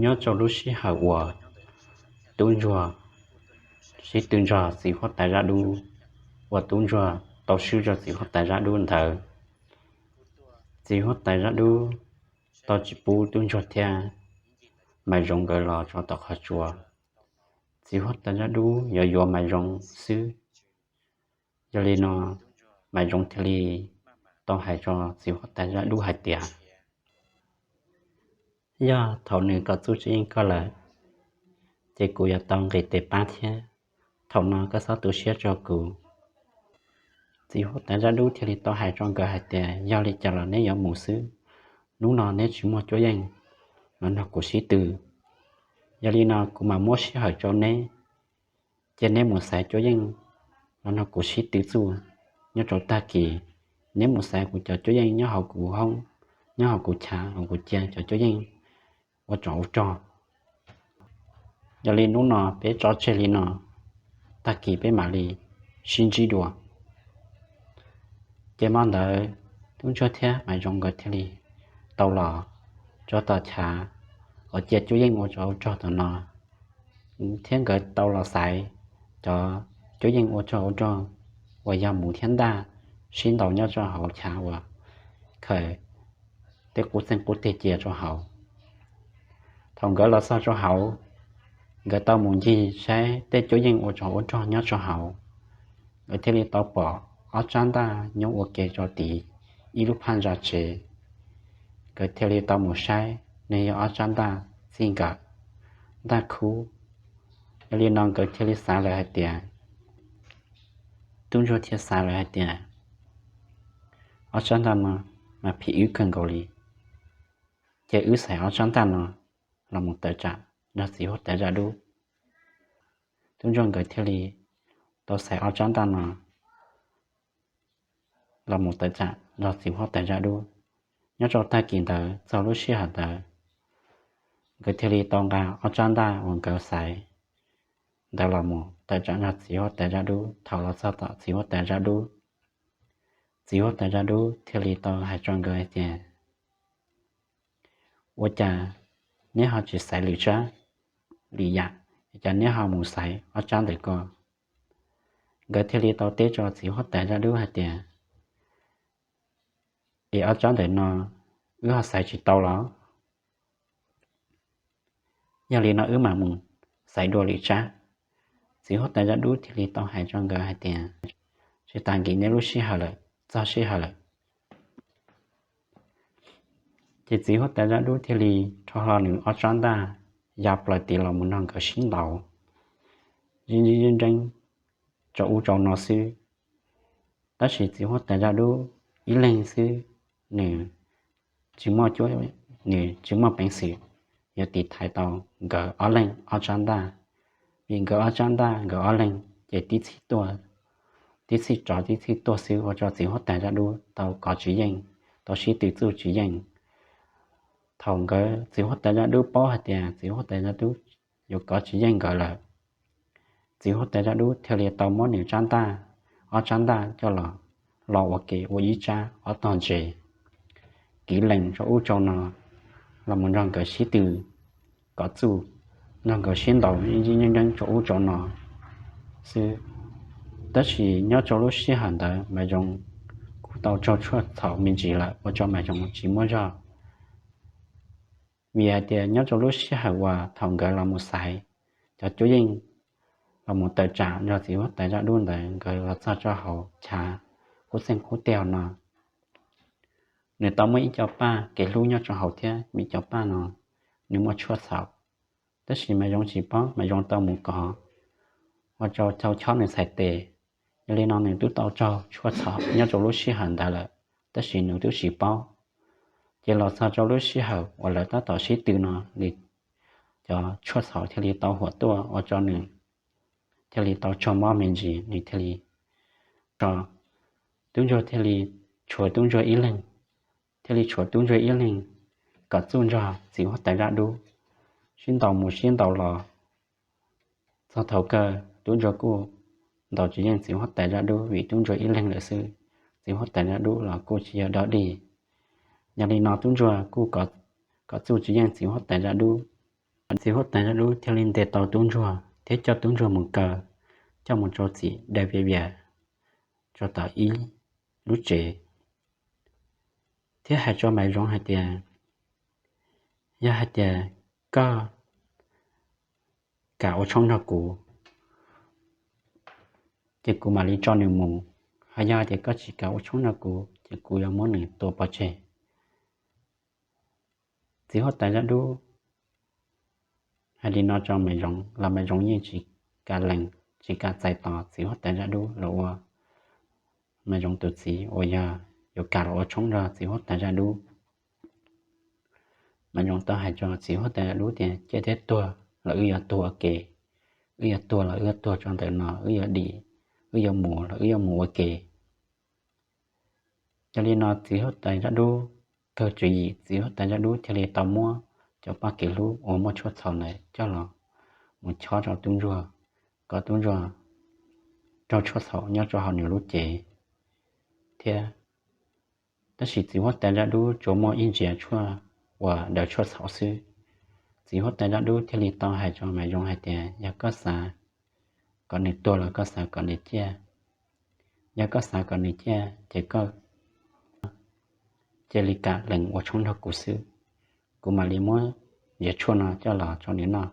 Nyob rau lub sij hawm uas tub ntsuag sib tw nrog txiv huab tais zaj dub, uas tub ntsuag tau swb rau txiv huab tais zaj dub ntawd, txiv huab tais zaj dub tau tsis pub tub ntsuag thiab Maiv Zoov nkawd los rau tom qhov tsua. Txiv huab tais zaj dub yuav yuav Maiv Zoov xwb. Yog li no Maiv Zoov thiaj li tau hais rau txiv huab tais zaj dub hais tias, yog thaum nws kom txuj tsis yeej koj lawm, ces kuv yuav tau nqis tes pab thiab. Thaum no koj txhob tu siab rau kuv. Txiv huab tais zaj dub thiaj li tau hais rau nkawd hais tias, yog li cas los neb yuav mus xwb. Hnub no neb tsis muaj cuab yeej los nrog kuv sib tw. Yog li no kuv mam muab sij hawm rau neb, cia neb mus xaiv cuab yeej los nrog kuv sib tw txuj. Nyob rau tag kis neb mus xaiv kuv cov cuab yeej nyob hauv kuv hoob, nyob hauv kuv chav, kuv cia cov cuab yeej ua tsov ua rog. Yog li hnub no peb tso tseg li no, tag kis peb mam li sib ntsib dua. Ces hmo ntawd tub ntsuag thiab Maiv Zoov nkawd thiaj li tau los rau tom chav uas cia cuab yeej ua tsov ua rog tom no, thiab nkawd tau los xaiv cov cuab yeej ua tsov ua rog uas yog muv thiab ntaj sib ntaus nyob rau hauv chav uas khaws tej qub txeeg qub teg cia rau hauv. Thaum nkawd los txog rau hauv, nkawd tau mus ncig saib tej cuab yeej ua tsov ua rog nyob rau hauv, nkawd thiaj li tau pom ob tsab ntaj nyob ua ke rau tid ib lub phab ntsa tsev. Nkawd thiaj li tau mus saib, nws yog ob tsab ntaj txij nkawm, ntaj khub. Yog li no nkawd thiaj li xav lawm hais tias, tub ntsuag thiaj xav lawm hais tias, ob tsab ntaj no mas phim wb kawg nkaus li, ces wb xaiv ob tsab ntaj no los mus tawm tsam nrog txiv huab tais zaj dub. Tub ntsuag nkawd thiaj li tau xaiv ob tsab ntaj no los mus tawm tsam nrog txiv huab tais zaj dub. Nyob rau tag kis ntawd txog lub sij hawm ntawd, nkawd thiaj li tau nqa ob tsab ntaj uas nkawd xaiv ntawd los mus tawm tsam nrog txiv huab tais zaj dub. Thaum los txog tom txiv huab tais zaj dub, txiv huab tais zaj dub thiaj li tau hais rau nkawd tias, ua cas neb ho tsis xaiv lwm tsab lwm yam, cas neb ho mus xaiv ob tsab ntawm ko? Nkawd thiaj li tau teb rau txiv huab tais zaj dub hais tias, es ob tsab ntawm no wb ho xaiv tsis tau los? Yog li no wb mam mus xaiv dua lwm tsab. Txiv huab tais zaj dub thiaj li tau hais rau nkawd hais tias, tsis tas nkim neb lub sij hawm lawm, txog sij hawm lawm. Ces txiv huab tais zaj dub thiaj li rho hlo nws ob tsab ntaj ya plaws tid los mus nrog nkawd sib ntaus, zib ntsib zib nreeb rau ub rau no xwb. Tab sis txiv huab tais zaj dub ib leeg xwb, nws tsis muaj cuab, nws tsis muaj peev xwm yuav tiv thaiv tau nkawd ob leeg ob tsab ntaj, vim nkawd ob tsab ntaj nkawd ob leeg ces tib txhij tuaj, tib txhij rov tib txhij tuaj xwb, ua rau txiv huab tais zaj dub tau kov tsis yeej, tau sib tw txuj tsis yeej. Thaum nkawd txiv huab tais zaj dub paub hais tias txiv huab tais zaj dub yuav kov tsis yeej nkawd lawm, txiv huab tais zaj dub thiaj li tau muab nws tsab ntaj, ob tsab ntaj coj los, los ua ke ua ib tsab ob tog ntses, kiv lees rau ub rau no, los mus nrog nkawd sib tw kov txuj, nrog nkawd sib ntaus zib nreeb rau ub rau no xwb. Tab sis nyob rau lub sij hawm ntawd Maiv Zoov kuj tau raug tshuaj txhaum me ntsis lawm, ua rau Maiv Zoov tsis muaj zog. Vim hais tias nyob rau lub sij hawm uas thaum nkawd los mus xaiv cov cuab yeej los mus tawm tsam nrog txiv huab tais zaj dub ntawd, nkawd los txog rau hauv chav qub txeeg qub teg no, nws tau muaj ib co paj kev hlub nyob rau hauv thiab, vim cov paj no nws muaj tshuaj txhaum. Tab sis Maiv Zoov tsis paub, Maiv Zoov tau mus kov, ua rau tau chob nws txhais tes. Yog li no nws twb tau raug tshuaj txhaum nyob rau lub sij hawm ntawd lawm, tab sis nws twb tsis paub. Ces los txog rau lub sij hawm uas lawv tab tom sib tw no, nws, cov tshuaj txhaum thiaj li tau huam tuaj ua rau nws thiaj li tau raug mob me ntsis, nws thiaj li, tub ntsuag thiaj li tshuav tub ntsuag ib leeg, thiaj li tshuav tub ntsuag ib leeg kom txuj nrog txiv huab tais zaj dub sib ntaus mus sib ntaus los. Txog thaum kawg tub ntsuag kuj ntaus tsis yeej txiv huab tais zaj dub vim tub ntsuag ib leeg lawm xwb, txiv huab tais zaj dub los kuj tsis yog dog dig. Yog li no tub ntsuag kuj kom txuj tsis yeej txiv huab tais zaj dub, Txiv huab tais zaj dub thiaj li ntes tau tub ntsuag thiab coj tub ntsuag mus kaw, coj mus rau txim dai viav vias rau tom ib lub tsev, thiab hais rau Maiv Zoov hais tias, yog hais tias koj kam ua tshoob nrog kuv, ces kuv mam li tso nws mus, ho yog tias koj tsis kam ua tshoob nrog kuv ces kuv yuav muab nws tua pov tseg. Txiv huab tais zaj dub hais li no rau Maiv Zoov los Maiv Zoov yeej tsis kam lees, tsis kam txais tos txiv huab tais zaj dub los ua Maiv Zoov tus txiv uas yog yuav kam los ua tshoob nrog txiv huab tais zaj dub. Maiv Zoov tau hais rau txiv huab tais zaj dub tias, ciaj thiab tuag los wb yuav tuag ua ke, wb yuav tuag los wb yuav tuag rau ntawm no, wb yuav dim, wb yuav mus los wb yuav mus ua ke. Yog li no txiv huab tais zaj dub kawg tswv yim, txiv huab tais zaj dub thiaj li tau muab cov paj kev hlub uas muaj tshuaj txhaum ntawd coj los mus chob rau tub ntsuag, kom tub ntsuag raug tshuaj txhaum nyob rau hauv nws lub cev thiab. Tab sis txiv huab tais zaj dub tsuas muaj ib ntsiav tshuaj uas daws tshuaj txhaum xwb. Txiv huab tais zaj dub thiaj li tau hais rau Maiv Zoov hais tias, yog koj xav kom nws tuag los koj xav kom nws ciaj, yog koj xav kom nws ciaj ces koj cia li kam lees ua tshoob nrog kuv xwb. Kuv mam li muab ntsiav tshuaj no coj los rau nws noj,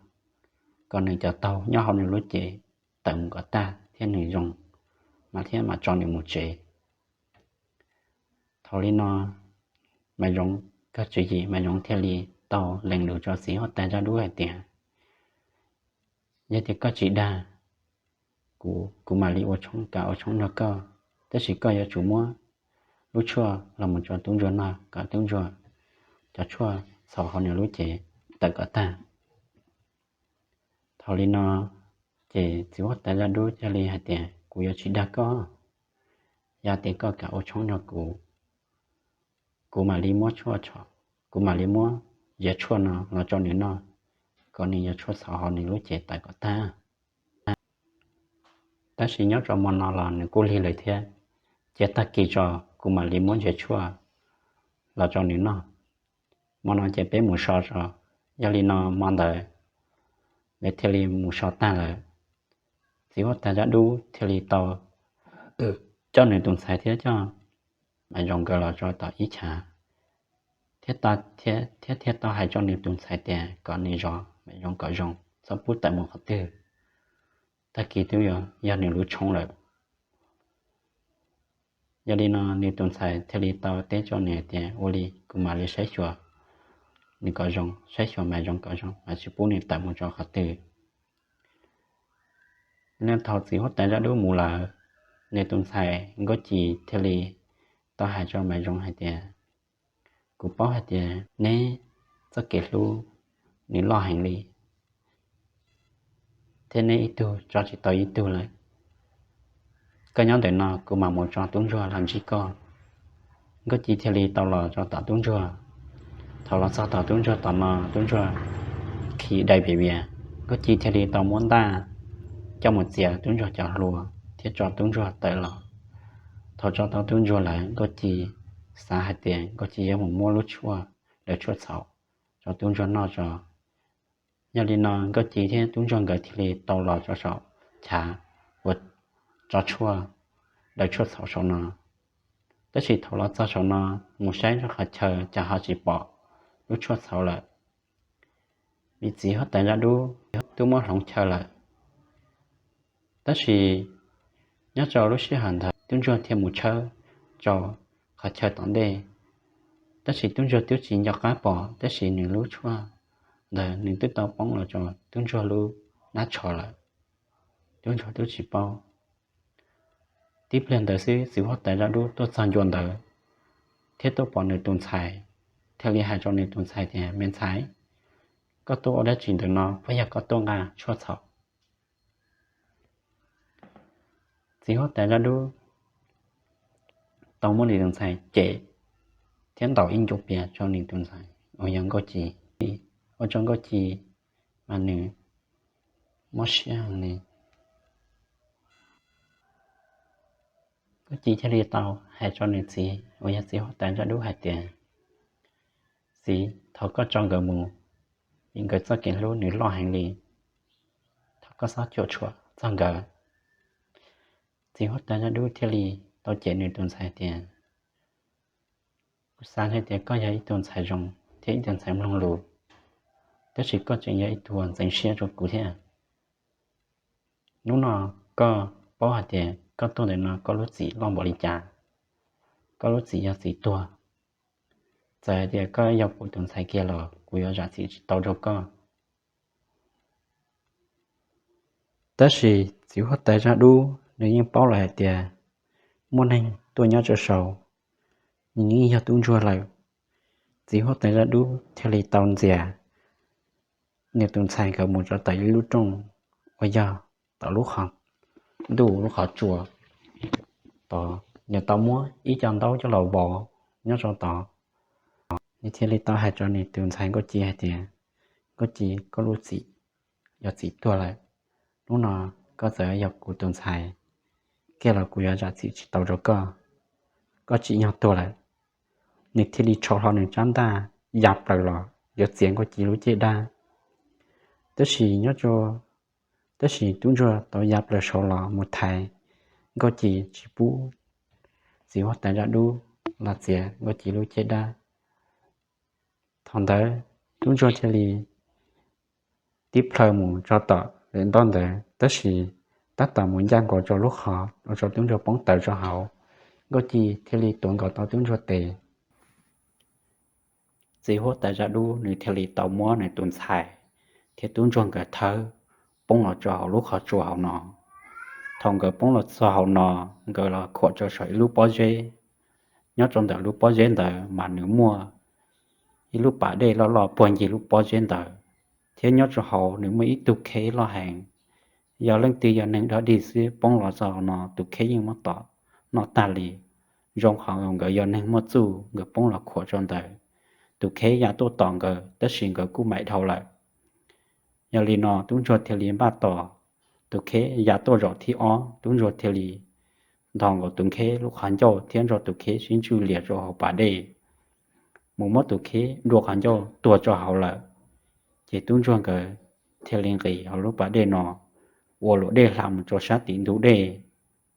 kom nws cov taug nyob hauv nws lub cev tawm mus kom tag thiab nws zoo, mas thiab mam tso nws mus tsev. Thaum li no Maiv Zoov kawg tswv yim, Maiv Zoov thiaj li tau lees lus rau txiv huab tais zaj dub hais tias, yog tias koj tsis dag kuv, kuv mam li ua tshoob, kam ua tshoob nrog koj, tab sis koj yuav tsum muab lub tshuaj los mus rau tub ntsuag noj kom tub ntsuag cov tshuaj txhaum hauv nws lub cev tawm kom tag. Thaum li no ces txiv huab tais zaj dub thiaj li hais tias, kuv yuav tsis dag koj, yog tias koj kam ua tshoob nrog kuv, kuv mam li muab tshuaj, kuv mam li muab ntsiav tshuaj no los rau nws noj, kom nws cov tshuaj txhaum hauv nws lub cev tawm kom tag. Tab sis nyob rau hmo no los nws kuj lig lawm thiab, cia tag kis tso kuv mam li muab ntsiav tshuaj los rau nws noj. Hmo no ces peb mus so tso. Yog li no hmo ntawd lawv thiaj li mus so tag lawm. Txiv huab tais zaj dub thiaj li tau coj nws tus ntxhais thiab coj Maiv Zoov nkawd los rau tom ib chav, thiab thiaj tau hais rau nws tus ntxhais tias kom nws zov Maiv Zoov kom zoo, txhob pub tawm mus qhov twg, tag kis twb yog nws lub tshoob lawm. Yog li no nws tus ntxhais thiaj li tau teb rau nws tias, ua li kuv mam li saib xyuas nws kom zoo, saib xyuas Maiv Zoov kom zoo mas tsis pub nws tawm mus rau qhov twg. Thaum txiv huab tais zaj dub mus lawm, nws tus ntxhais Nkauj Ci thiaj li tau hais rau Maiv Zoov hais tias, kuv paub hais tias neb txoj kev hlub nws loj heev li, thiab neb ib tug tso tsis tau ib tug lawm. Koj nyob ntawm no kuv mam mus tso tub ntsuag los ntsib koj. Nkauj Ci thiaj li tau los rau tom tub ntsuag. Thaum los txog tom tub ntsuag tom no, tub ntsuag khi dai viav vias, Nkauj Ci thiaj li tau muab ntaj coj mus txiav tub ntsuag cov hlua thiab tso tub ntsuag tawm los. Thaum tso tau tub ntsuag lawm, Nkauj Ci xav hais tias Nkauj Ci yuav mus muab lub tshuaj daws tshuaj txhaum rau tub ntsuag noj tso. Yog li no Nkauj Ci thiab tub ntsuag nkawd thiaj li tau los rau saum chav uas tso tshuaj daws tshuaj txhaum saum no. Tab sis thaum los txog saum no, mus saib rau qhov chaw cas ho tsis pom lub tshuaj txhaum lawm, vim txiv huab tais zaj dub twb muab hloov chaw lawm. Tab sis nyob rau lub sij hawm ntawd tub ntsuag thiaj mus tshawb rau qhov chaw tom ntej, tab sis tub ntsuag twb tsis nco qab pom, tab sis nws lub tshuaj ntawd nws twb tau poob los rau tub ntsuag lub hnab tsho lawm. Tub ntsuag twb tsis paub. Tib pliag ntawd xwb txiv huab tais zaj dub tuaj txog ncua ntawd thiab tuaj pom nws tus ntxhais, thiaj li hais rau nws tus ntxhais tias, me ntxhais, koj tuaj ua dab tsi ntawm no, puas yog koj tuaj nqa tshuaj txhaum? Txiv huab tais zaj dub tau muab nws tus ntxhais cem thiab ntaus ib ncu pias rau nws tus ntxhais uas yog Nkauj Ci. Ua rau Nkauj Ci mas nws mob siab li. Nkauj Ci thiaj li tau hais rau nws txiv uas yog txiv huab tais zaj dub hais tias, txiv, thov koj tso nkawd mus, vim nkawd txoj kev hlub nws loj heev li. Thaum koj xob cuam tshuam txog nkawd, txiv huab tais zaj dub thiaj li tau cem nws tus ntxhais tias, kuv xav hais tias koj yog ib tug ntxhais zoo thiab ib tug ntxhais mloog lus, tab sis koj tseem yog ib tug ntxeev siab rau kuv thiab. Hnub no koj paub hais tias koj tuaj ntawm no koj lub txim loj npaum li cas, koj lub txim yog txim tuag. Txawm hais tias koj yog kuv tus ntxhais kiag los kuv yuav zam txim tsis tau rau koj. Tab sis txiv huab tais zaj dub nws yeej paub lawm hais tias muaj neeg tuaj nyob rau saud, nws yeej yog tub ntsuag lawm. Txiv huab tais zaj dub thiaj li tau ntxias nws tus ntxhais nkawd mus rau tom ib lub rooj uas yog tom lub qhov ntuj lub qhov tsua tod, nws tau muab ib co ntaub coj los vov nyob rau tod. Nws thiaj li tau hais rau nws tus ntxhais Nkauj Ci hais tias, Nkauj Ci, koj lub txim yog txim tuag lawm. Hnub no koj txawm yog kuv tus ntxhais kiag los kuv yuav zam txim tsis tau rau koj. Koj tsim nyog tuag lawm. Nws thiaj li rho hlo nws rab ntaj ya plaws los yuav txiav Nkauj Ci lub caj dab. Tab sis nyob, tab sis tub ntsuag tau ya plaws saud los mus thaiv Nkauj Ci tsis pub txiv huab tais zaj dub los txiav Nkauj Ci lub caj dab. Thaum ntawd tub ntsuag thiaj li tib plhaw mus rau tom lawv ntaub ntawd, tab sis tab tom mus ncaj nkaus rau lub qhov ua rau tub ntsuag poob tawv rau hauv, Nkauj Ci thiaj li tuav nkaus tau tub ntsuag tes. Txiv huab tais zaj dub nws thiaj li tau muab nws tus ntxhais thiab tub ntsuag nkawd thawb poob los rau hauv lub qhov tsua hauv no. Thaum nkawd poob los txog hauv no, nkawd los khuam rau saum ib lub pob zeb. Nyob rau ntawm lub pob zeb ntawd mas nws muaj ib lub pas dej loj loj puag ncig lub pob zeb ntawd, thiab nyob rau hauv nws muaj ib tug kheb loj heev. Yog leej twg yog neeg dog dig xwb poob los txog hauv no tus kheb yeej muab tom noj tag li. Zoo qhov nkawd yog neeg muaj txuj, nkawd poob los khuam rau ntawd, tus kheb ya tuaj tom nkawd tab sis nkawd kuj maim dhau lawm. Yog li no tub ntsuag thiaj li npaj tos tus kheb ya tuaj zaum thib ob, tub ntsuag thiaj li nthos nkaus tus kheb lub qhov ncauj thiab nrog tus kheb sib ntswj lias rau hauv pas dej, mus muab tus kheb dua qhov ncauj tuag rau hauv lawm. Ces tub ntsuag nkawd thiaj li nqis hauv lub pas dej no, ua luam dej hla mus rau sab tim ntug dej.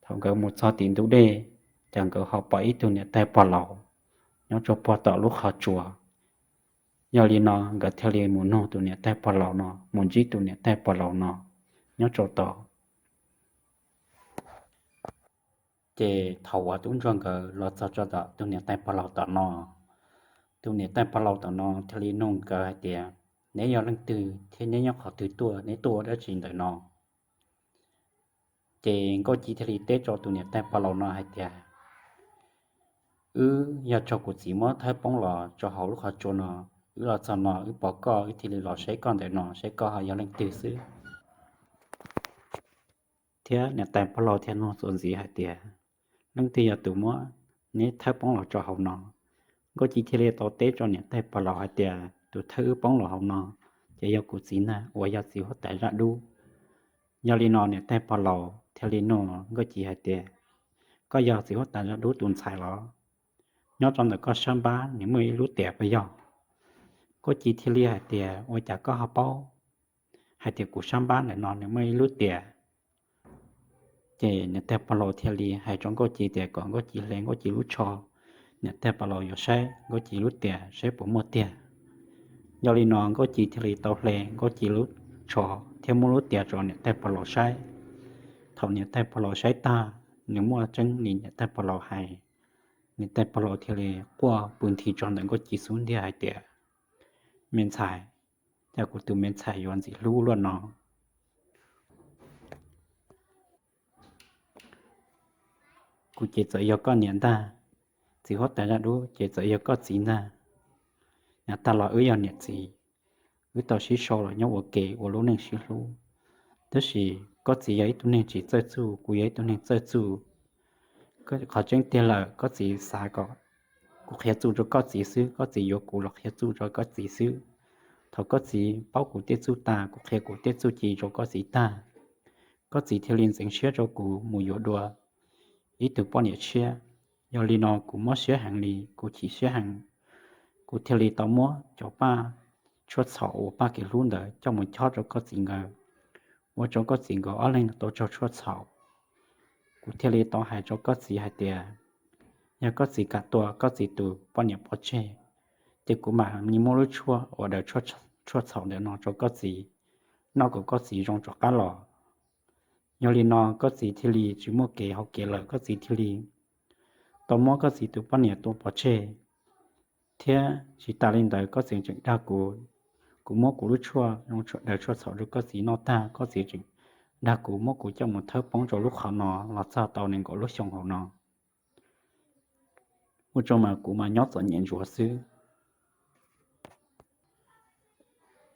Thaum nkawd mus txog tim ntug dej, ces nkawd ho pom ib tug niam tais pog laus nyob rau puag tom lub qhov tsua. Yog li no nkawd thiaj li mus nug tus niam tais pog laus no, mus ntsib tus niam tais pog laus no nyob rau tod. Ces thaum uas tub ntsuag nkawd los txog rau tom tus niam tais pog laus tom no, tus niam tais pog laus tom no thiaj li nug nkawd hais tias, neb yog leej twg thiab neb nyob qhov twg tuaj, neb tuaj ua dab tsi ntawm no? Ces Nkauj Ci thiaj li teb rau tus niam tais pog laus no hais tias, wb yog raug kuv txiv muab thawb poob los rau hauv lub qhov tsua no, wb los txog no wb pom koj wb thiaj li los saib koj ntawm no saib koj ho yog leej twg xwb. Thiab niam tais pog laus thiaj nug txuas ntxiv hais tias, leej twg yog tus muab neb thawb poob los rau hauv no? Nkauj Ci thiaj li tau teb rau niam tais pog laus hais tias, tus thawb wb poob los hauv no ces yog kuv txiv ntag uas yog txiv huab tais zaj dub. Yog li no niam tais pog laus thiaj li nug Nkauj Ci hais tias, koj yog txiv huab tais zaj dub tus ntxhais los? Nyob rau ntawm koj sab npab nws muaj ib lub tiam puas yog? Nkauj Ci thiaj li hais tias, ua cas koj ho paub hais tias kuv sab npab ntawm no nws muaj ib lub tiam? Ces niam tais pog laus thiaj li hais rau Nkauj Ci tias kom Nkauj Ci hle Nkauj Ci lub tsho, niam tais pog laus yuav saib Nkauj Ci lub tiam saib puas muaj tiag. Yog li no Nkauj Ci thiaj li tau hle Nkauj Ci lub tsho thiab muab lub tiam rau niam tais pog laus saib. Thaum niam tais pog laus saib tag, nws muaj tseeb li niam tais pog laus hais, niam tais pog laus thiaj li quaj pw nthi tso ntawm Nkauj Ci xub ntiag hais tias, me ntxhais, cas kuv tus me ntxhais yuav ntxim hlub luaj no? Kuv ces txawm yog koj niam ntag, txiv huab tais zaj dub ces txawm yog koj txiv ntag. Yav tag los wb yog niam txiv, wb tau sib sau los nyob ua ke ua lub neej sib hlub. Tab sis koj txiv yog ib tug neeg tsis txawj txuj, kuv yog ib tug neeg txawj txuj. Qhov tseeb tiag lawm koj txiv xav kom kuv qhia txuj rau koj txiv xwb, koj txiv yuav kuv los qhia txuj rau koj txiv xwb. Thaum koj txiv paub kuv tej txuj tag, kuv qhia kuv tej txuj ci rau koj txiv tag, koj txiv thiaj li ntxeev siab rau kuv mus yuav dua ib tug poj niam tshiab. Yog li no kuv mob siab heev li, kuv chim siab heev. Kuv thiaj li tau muab cov paj tshuaj txhaum uas Paj Kev Hlub ntawd coj mus chob rau koj txiv nkawd, ua rau koj txiv nkawd ob leeg tau raug tshuaj txhaum. Kuv thiaj li tau hais rau koj txiv hais tias, yog koj txiv kam tua koj txiv tus poj niam pov tseg, ces kuv mam li muab lub tshuaj uas daws tshuaj txhaum ntawm no rau koj txiv noj kom koj txiv zoo rov qab los. Yog li no koj txiv thiaj li tsis muaj kev hauv kev lawm, koj txiv thiaj li tau muab koj txiv tus poj niam tua pov tseg. Thiab tsis tas li ntawd koj txiv tseem dag kuv, kuv muab kuv lub tshuaj daws tshuaj txhaum rau koj txiv noj tag, koj txiv tseem dag kuv muab kuv coj mus thawb poob rau lub qhov no los txog tau nees nkaum lub xyoo hauv no. Ua rau mas kuv mas nyob txom nyem ntsuav xwb.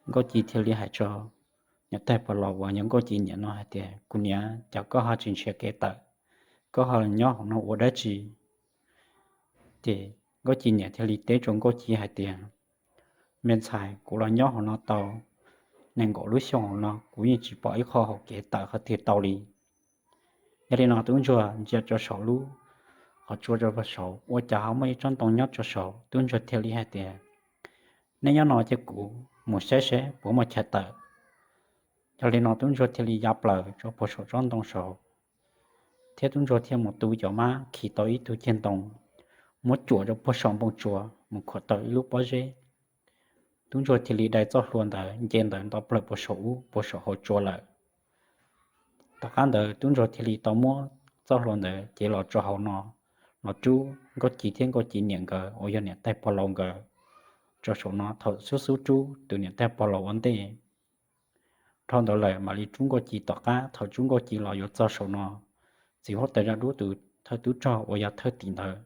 Nkauj Ci thiaj li hais rau niam tais pog laus uas yog Nkauj Ci niam no hais tias, kuv niam, cas koj ho tsis nrhiav kev tawm, koj ho nyob hauv no ua dab tsi? Ces Nkauj Ci niam thiaj li teb rau Nkauj Ci hais tias, me ntxhais, kuv los nyob hauv no tau nees nkaum lub xyoo hauv no kuv yeej tsis pom ib qho hauv kev tawm qhov twg tau li. Yog li no tub ntsuag ntsia rau saum lub qhov tsua rau saud ua cas ho muaj ib tsob ntoo nyob rau saud. Tub ntsuag thiaj li hais tias, neb nyob no ces kuv mus saib seb puas muaj chaw tawm. Yog li no tub ntsuag thiaj li ya plaws rau puag saum tsob ntoo saud, thiab tub ntsuag thiaj mus tu cov mab khi tau ib tug ceg ntoo, muab cuam rau puag saum npoo tsua mus khuam tau ib lub pob zeb. Tub ntsuag thiaj li dai txoj hlua ntawd nce ntawd nto plaws puag saum ub puag saum hauv tsua lawm. Tom qab ntawd tub ntsuag thiaj li tau muab txoj hlua ntawd cev los rau hauv no los rub Nkauj Ci thiab Nkauj Ci niam nkawd uas yog niam tais pog laus nkawd rau saum no. Thaum xub xub rub tus niam tais pog laus ua ntej dhau ntawd lawm mam li rub Nkauj Ci tom qab. Thaum rub Nkauj Ci los yuav txog saum no, txiv huab tais zaj dub tus thawj tub rog uas yog thawj tim ntawd,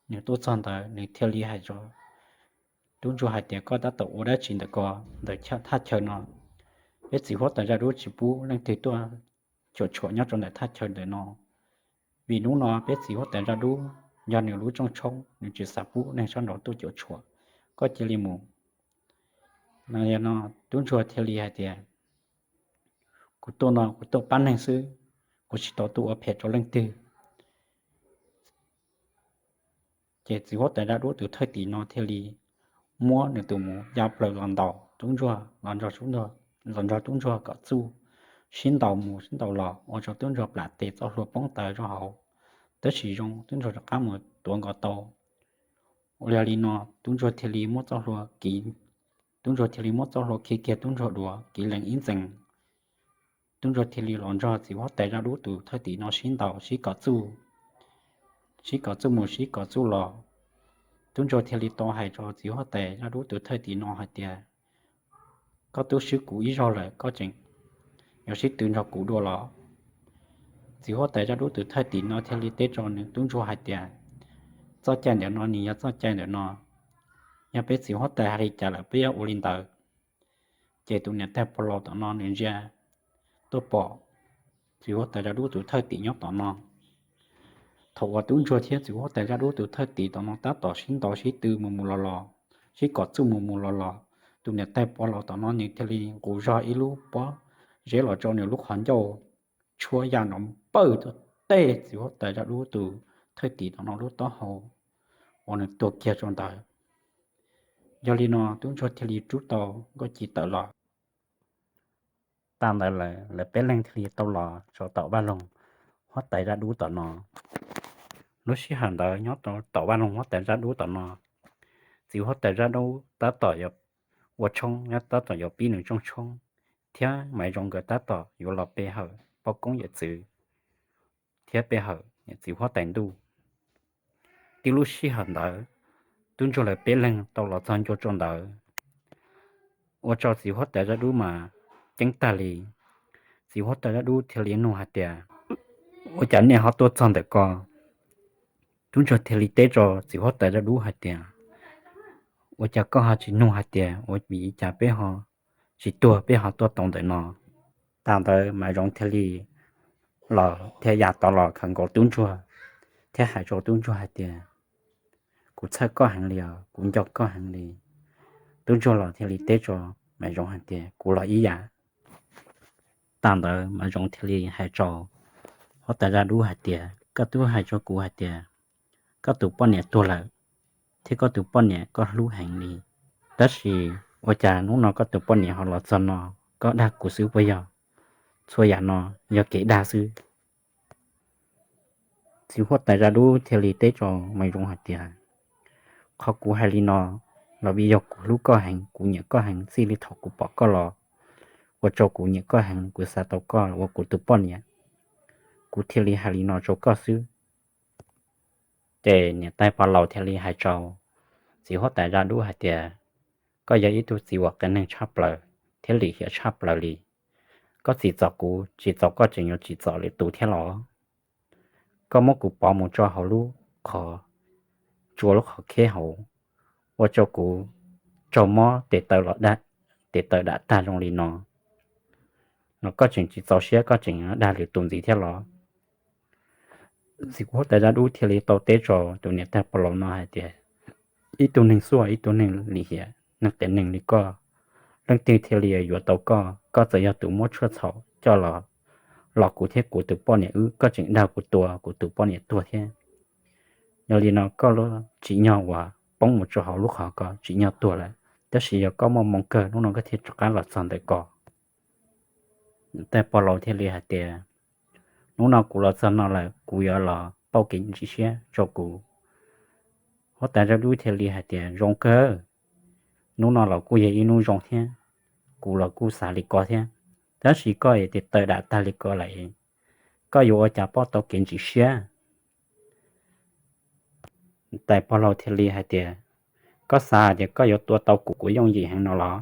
nws tuaj txog ntawd nws thiaj li hais rau tub ntsuag hais tias, koj tab tom ua dab tsi ntawm ko ntawm thaj chaw no? Peb txiv huab tais zaj dub tsis pub leej twg tuaj cuam tshuam nyob rau ntawm thaj chaw ntawm no, vim hnub no peb txiv huab tais zaj dub yog nws lub rooj tshoob, nws tsis xav pub neeg sab nraud tuaj cuam tshuam. Koj cia li mus. No tub ntsuag thiaj li hais tias, kuv tuaj no kuv tuaj pab neeg xwb, kuv tsis tau tuaj ua phem rau leej twg. Ces txiv huab tais zaj dub tus thawj tim no thiaj li muab nws tus mus ya plaws los ntaus tub ntsuag, los nrog tub ntsuag kom txuj, sib ntaus mus sib ntaus los ua rau tub ntsuag plam tes txoj hlua poob tawv rau hauv. Tab sis zoo tub ntsuag rov qab mus tuav nkaus tau. Ua li no tub ntsuag thiaj li muab txoj hlua kiv, tub ntsuag thiaj li muab txoj hlua khi kiag tub ntsuag duav kiv lees ib ntxees. Tub ntsuag thiaj li los nrog txiv huab tais zaj dub tus thawj tim no sib ntaus sib kom txuj, sib kom txuj mus sib kom txuj los. Tub ntsuag thiaj li tau hais rau txiv huab tais zaj dub tus thawj tim no hais tias, koj twb swb kuv ib zaug lawm, koj tseem yuav sib tw nrog kuv dua los? Txiv huab tais zaj dub tus thawj tim no thiaj li teb rau nws tub ntsuag hais tias, txoj cai ntawm no nws yog txoj cai ntawm no, yog peb txiv huab tais hais li cas lawm peb yuav ua li ntawd. Ces tus niam tais pog laus tom no nws ntsia tuaj pom txiv huab tais zaj dub tus thawj tim nyob tom no. Thaum uas tub ntsuag thiab txiv huab tais zaj dub tus thawj tim tom no tab tom sib ntaus sib tw mus mus los los, sib kom txuj mus mus los los, tus niam tais pog laus tom no nws thiaj li nqus zog ib lub pob zeb los rau nws lub qhov ncauj, tshuab ya nrov npawj tuaj tej txiv huab tais zaj dub tus thawj tim tom no lub taub hau uas nws tuag kiag rau ntawd. Yog li no tub ntsuag thiaj li rub tau Nkauj Ci tawm los. Tag ntawd lawv peb leeg thiaj li tau los rau tom vaj loog huab tais zaj dub tom no. Lub sij hawm ntawd nyob rau tom vaj loog huab tais zaj dub tom no, txiv huab tais zaj dub tab tom yuav ua tshoob, tab tom yuav pib nws rooj tshoob, thiab Maiv Zoov nkawd tab tom yuav los pe hawm poj koob yawm txwv thiab pe hawm niam txiv huab tais ntuj. Tib lub sij hawm ntawd, tub ntsuag lawv peb leeg tau los txog ncua rau ntawd, ua rau txiv huab tais zaj dub mas ceeb tag li. Txiv huab tais zaj dub thiaj li nug hais tias, ua cas nej ho tuaj txog ntawm ko? Tub ntsuag thiaj li teb rau txiv huab tais zaj dub hais tias, ua cas koj ho tsis nug hais tias ua vim li cas peb ho tsis tuag peb ho tuaj tau ntawm no? Tag ntawd Maiv Zoov thiaj li los thiab ya tau los khawm nkaus tub ntsuag thiab hais rau tub ntsuag hais tias, kuv txhawj koj heev li os, kuv nco koj heev li. Tub ntsuag los thiaj li teb rau Maiv Zoov hais tias, kuv los ib yam. Tag ntawd Maiv Zoov thiaj li hais rau huab tais zaj dub hais tias, koj twb hais rau kuv hais tias koj tus poj niam tuag lawm, thiab koj tus poj niam koj hlub heev li, tab sis Ua cas hnub no koj tus poj niam ho los txog no, koj dag kuv xwb puas yog? Txhua yam no yog kev dag xwb. Txiv huab tais zaj dub thiaj li teb rau Maiv Zoov hais tias, qhov kuv hais li no los vim yog kuv hlub koj heev, kuv nyiam koj heev, txij li thaum kuv pom koj los ua rau kuv nyiam koj heev, kuv xav tau koj ua kuv tus poj niam, kuv thiaj li hais li no rau koj xwb. Ces niam tais pog laus thiaj li hais rau txiv huab tais zaj dub hais tias, koj yog ib tug txiv uas qias neeg tshaj plaws thiab lim hiam tshaj plaws li. Koj tsim txom kuv tsis txaus koj tseem yuav tsim txom lwm tus thiab los? Koj muab kuv pov mus rau hauv lub qhov tsua lub qhov kheb hauv, ua rau kuv raug mob tes taw los, tes taw dam tag zoo li no, no koj tseem tsis txaus siab, koj tseem dag lwm tus ntxiv thiab los? Txiv huab tais zaj dub thiaj li tau teb rau tus niam tais pog laus no hais tias, ib tug neeg xuaj ib tug neeg lim hiam, neeg qias neeg li koj, leej twg thiaj li yuav tau koj? Koj txawm yog tus muab tshuaj txhaum coj los, los kuv thiab kuv tus poj niam wb, koj tseem dag kuv tua kuv tus poj niam tuag thiab. Yog li no koj tsim nyog uas poob mus rau hauv lub qhov ko tsim nyog tuag lawm, tab sis yog koj muaj moo kawg hnub no koj thiaj rov qab los txog ntawm ko. Tais pog laus thiaj li hais tias, hnub no kuv los txog no lawm, kuv yuav los pauj kev ntxim siab rau kuv. Huab tais zaj dub thiaj li hais tias, zoo kawg, hnub no los kuj yog ib hnub zoo thiab, kuv los kuj xav li ko thiab, tab sis koj tes taw dam tag li ko lawm, koj yuav ua cas pauj tau kev ntxim siab? Tais pog laus thiaj li hais tias, koj xav hais tias koj yuav tua tau kuv, kuv yooj yim heev no los?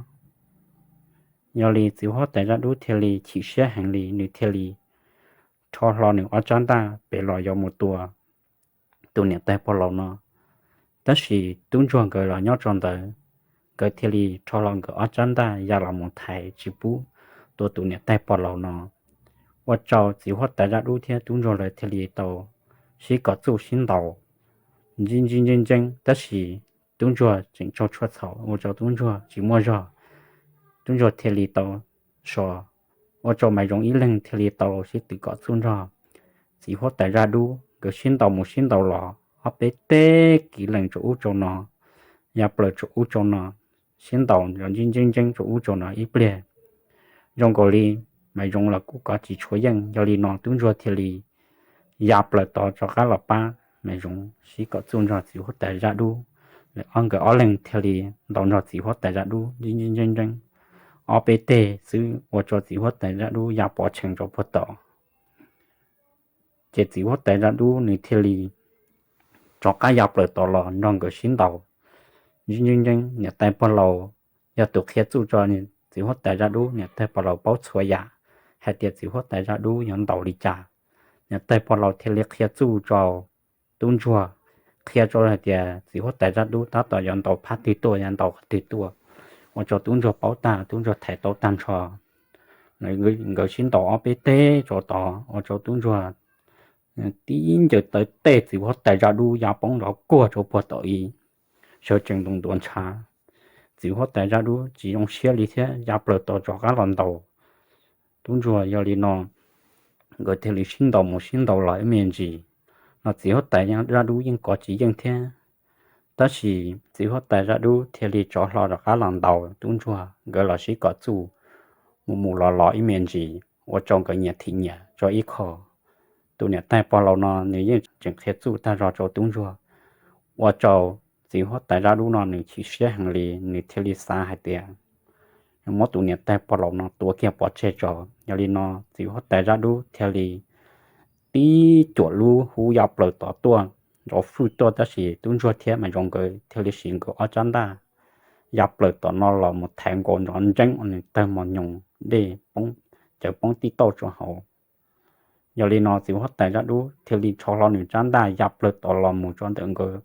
Yog li txiv huab tais zaj dub thiaj li chim siab heev li, nws thiaj li rho hlo nws ob rab ntaj pem los yuav mus tua tus niam tais pog laus no. Tab sis tub ntsuag nkawd los nyob rau ntawd, nkawd thiaj li rho hlo nkawd ob rab ntaj ya los mus thaiv tsis pub tua tus niam tais pog laus no. Ua rau txiv huab tais zaj dub thiab tub ntsuag lawv thiaj li tau sib kom txuj sib ntaus ntsib ntsib ntseeb ntseeb, tab sis tub ntsuag tseem raug tshuaj txhaum ua rau tub ntsuag tsis muaj zog. Tub ntsuag thiaj li tau so, ua rau Maiv Zoov ib leeg thiaj li tau sib tw kom txuj nrog txiv huab tais zaj dub. Nkawd sib ntaus mus sib ntaus los ob peb teg kiv lees rau ub rau no, ya plaws rau ub rau no, sib ntaus ntsib ntsib ntseeb rau ub rau no ib pliag. Zoo nkaus li Maiv Zoov los kuj kov tsis tshua yeej, yog li no tub ntsuag thiaj li ya plaws tod rov qab los pab Maiv Zoov sib kom txuj nrog txiv huab tais zaj dub. Lawv ob, nkawd ob leeg thiaj li ntaus nrog txiv huab tais zaj dub ntsib ntsib ntseeb ntseeb ob peb teg xwb, ua rau txiv huab tais zaj dub ya pov tshee rau puag tom. Ces txiv huab tais zaj dub nws thiaj li rov qab ya plaws tod los nrog nkawd sib ntaus ntsib ntsib ntseeb. Niam tais pog laus yog tus qhia txuj rau txiv huab tais zaj dub, niam tais pog laus paub txhua yam hais tias txiv huab tais zaj dub yuav ntaus li cas. Niam tais pog laus thiaj li qhia txuj rau tub ntsuag, qhia rau hais tias txiv huab tais zaj dub tab tom yuav ntaus phab twg tuaj, yuav ntaus qhov twg tuaj, ua rau tub ntsuag paub tag, tub ntsuag thaiv tau tag nrho. Nkawd sib ntaus ob peb teg rau tod ua rau tub ntsuag tib ncaws taw tej txiv huab tais zaj dub ya poob nrov kuag rau puag tom ib, sawv tsees ntuav ntuav ntshav. Txiv huab tais zaj dub tsis zoo siab li thiab ya plaws tod rov qab los ntaus tub ntsuag. Yog li no nkawd thiaj li sib ntaus mus sib ntaus los ib me ntsis, no txiv huab tais zaj dub yeej kov tsis yeej thiab. Tab sis txiv huab tais zaj dub thiaj li rov hlo rov qab los ntaus tub ntsuag, nkawd los sib kom txuj mus mus los los ib me ntsis, ua rau nkawd nyias thim nyias rau ib qho. Tus niam tais pog laus no nws yeej tseem qhia txuj tag zog rau tub ntsuag, ua rau txiv huab tais zaj dub no nws chim siab heev li, nws thiaj li xav hais tias muab tus niam tais pog laus no tua kiag pov tseg tso. Yog li no txiv huab tais zaj dub thiaj li tib cuam lub hub ya plaws tod tuaj, nrov fwj tuaj, tab sis tub ntsuag thiab Maiv Zoov nkawd thiaj li siv nkawd ob rab ntaj ya plaws tom no los mus thaiv nkaus nrov ntseeb ua nws tawg mos nyoos dej poob, cawv poob tib tauj rau hauv. Yog li no txiv huab tais zaj dub thiaj li rho hlo nws rab ntaj ya plaws tod los mus rau ntawm nkawd,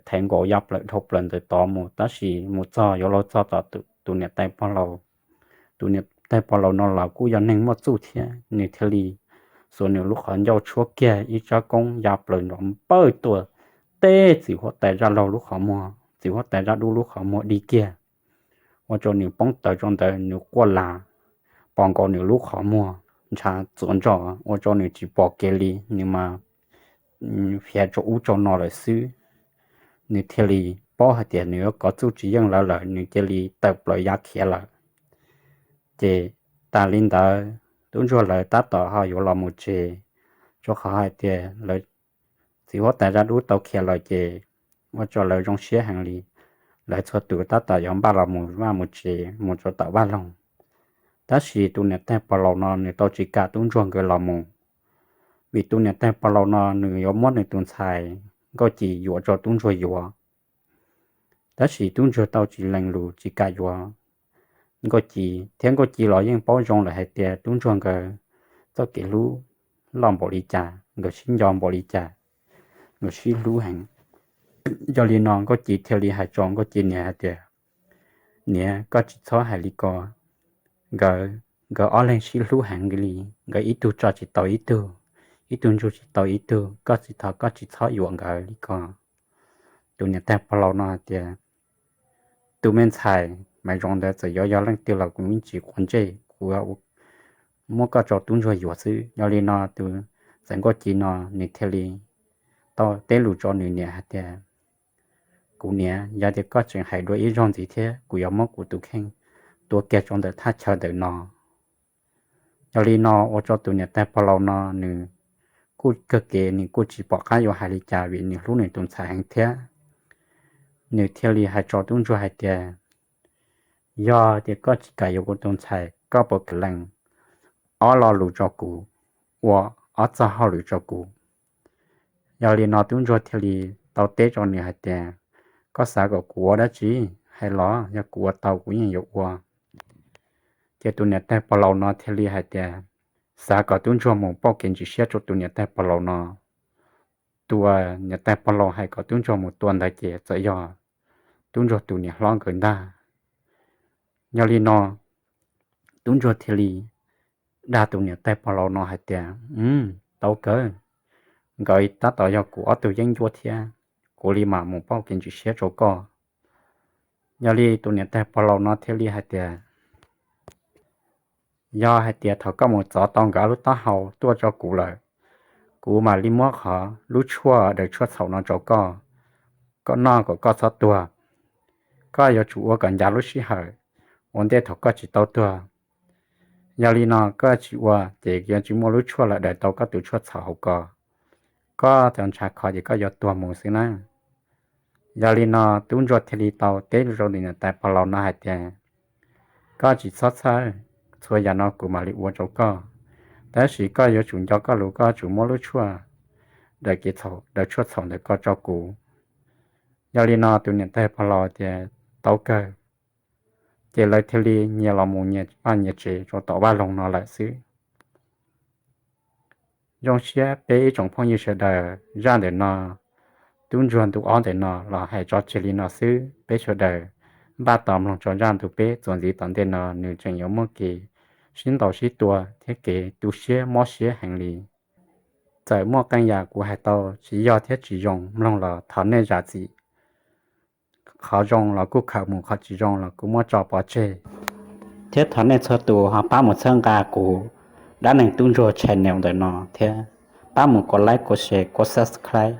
thaiv nkaus ya plaws dhau plaws ntawm tod mus, tab sis mus txog yuav luag txog tom tus niam tais pog laus. Tus niam tais pog laus no los kuj yog neeg muaj txuj thiab, nws thiaj li xuas nws lub qhov ncauj tshuab kiag ib tsab koob ya plaws nrov npawj tuaj teb txiv huab tais zaj laug lub qhov muag, txiv huab tais zaj dub lub qhov muag dig kiag, ua rau nws poob taws rau ntawd nws quaj las, pos nkaus nws lub qhov muag ntshav txuas ntsos ua rau nws tsis pom kev li, nws mas fiav rau ub rau no lawm xwb. Nws thiaj li paub hais tias nws yuav kov txuj tsis yeej lawv lawm, nws cia li tawm plaws ya khiav lawm. Ces tas li ntawd tub ntsuag lawv tab tom ho yuav los mus tsev, rau qhov hais tias lawv txiv huab tais zaj dub tau khiav lawm ces ua rau lawv zoo siab heev li. Lawv txhua tus tab tom yuav npaj los mus vaj mus tsev mus rau tom vaj loog. Tab sis tus niam tais pog laus no nws tau tsis kam tub ntsuag nkawd los mus, vim tus niam tais pog laus no nws yuav muab nws tus ntxhais Nkauj Ci yuam rau tub ntsuag yuav. Tab sis tub ntsuag tau tsis lees lus tsis kam yuav Nkauj Ci, thiab Nkauj Ci los yeej paub zoo lawm hais tias tub ntsuag nkawd txoj kev hlub loj npaum li cas, nkawd sib nco npaum li cas, nkawd sib hlub heev. Yog li no Nkauj Ci thiaj li hais rau Nkauj Ci niam hais tias, niam, koj tsis txhob hais li ko, nkawd, nkawd ob leeg sib hlub heev li, nkawd ib tug tso tsis tau ib tug, ib tug ntsug tsis tau ib tug, koj tsis, thov koj tsis txhob yuam nkawd li ko. Tus niam tais pog laus no hais tias, tus me ntxhais Maiv Zoov ntawd txawm yuav yog leej twg los kuv yeej tsis quav ntsej, kuv muab koj rau tub ntsuag yuav xwb. Yog li no tus ntxhais Nkauj Ci no nws thiaj li tau teb lus rau nws niam hais tias, kuv niam, yog tias koj tseem hais dua ib zaug ntxiv thiab kuv yuav muab kuv tus kheej tua kiag rau ntawm thaj chaw ntawm no. Yog li no ua rau tus niam tais pog laus no nws kuj kawg kev, nws kuj tsis pom qab yuav hais li cas vim nws hlub nws tus ntxhais heev thiab. Nws thiaj li hais rau tub ntsuag hais tias, yog tias koj tsis kam yuav kuv tus ntxhais, koj puas kam lees ob lo lus rau kuv, ua ob txoj hauj lwm rau kuv? Yog li no tub ntsuag thiaj li tau teb rau nws hais tias, koj xav kom kuv ua dab tsi? Hais los yog kuv ua tau kuv yeej yuav ua. Ces tus niam tais pog laus no thiaj li hais tias, xav kom tub ntsuag mus pauj kev ntsis siab rau tus niam tais pog laus no. Tus niam tais pog laus hais kom tub ntsuag mus tua ntawd ces txawm yog tub ntsuag tus niam hlob nkawd ntag. Yog li no tub ntsuag thiaj li dag tus niam tais pog laus no hais tias, tau kawg, nkawd tab tom yog kuv ob tug yeeb ncuab thiab, kuv li mam mus pauj kev ntsis siab rau koj. Yog li tus niam tais pog laus no thiaj li hais tias, yog hais tias thaum koj mus txov tau nkawd lub taub hau tuaj rau kuv lawm, kuv mam li muab qhov lub tshuaj daws tshuaj txhaum no rau koj, koj noj kom koj txhob tuag. Koj yuav tsum ua kom ncav lub sij hawm ua ntej thaum koj tsis tau tuag. Yog li no koj tsis ua ces yuav tsis muaj lub tshuaj los daws tau koj tus tshuaj txhaum hauv ko. Koj txawm ntshav khov ces koj yuav tuag mus xwb na. Yog li no tub ntsuag thiaj li tau teb rau tus niam tais pog laus no hais tias, koj tsis txhob txhawj, txhua yam no kuv mam li ua rau koj, tab sis koj yuav tsum nco koj lus, koj yuav tsum muab lub tshuaj daws kev txhaum, daws tshuaj txhaum ntawm ko rau kuv. Yog li no tus niam tais pog laus tias, tau kawg. Ces lawv thiaj li nyias los mus nyias vaj nyias tsev rau tom vaj loog no lawm xwb. Zoo siab peb ib tsoom phooj ywg sawv daws, zaj ntawm no, tub ntsuag ntu ob ntawm no los hais tso tseg li no xwb. Peb sawv daws npaj tos mloog tso zaj ntu peb txuas ntxiv tom ntej no, nws tseem yuav muaj kev sib ntaus sib tua thiab kev tu siab mob siab heev li. Txawm muaj qee yam kuv hais tau tsis yog thiab tsis zoo, mloog los thov nej zam txim. Qhov zoo los kuj khaws mus, qhov tsis zoo los kuj muab tso pov tseg. Thiab thov nej txhua tus ho pab mus txhawb nqa kuv Dab Neeg Tub Ntsuag channel ntawm no thiab, pab mus kov like, kov share, kov subscribe.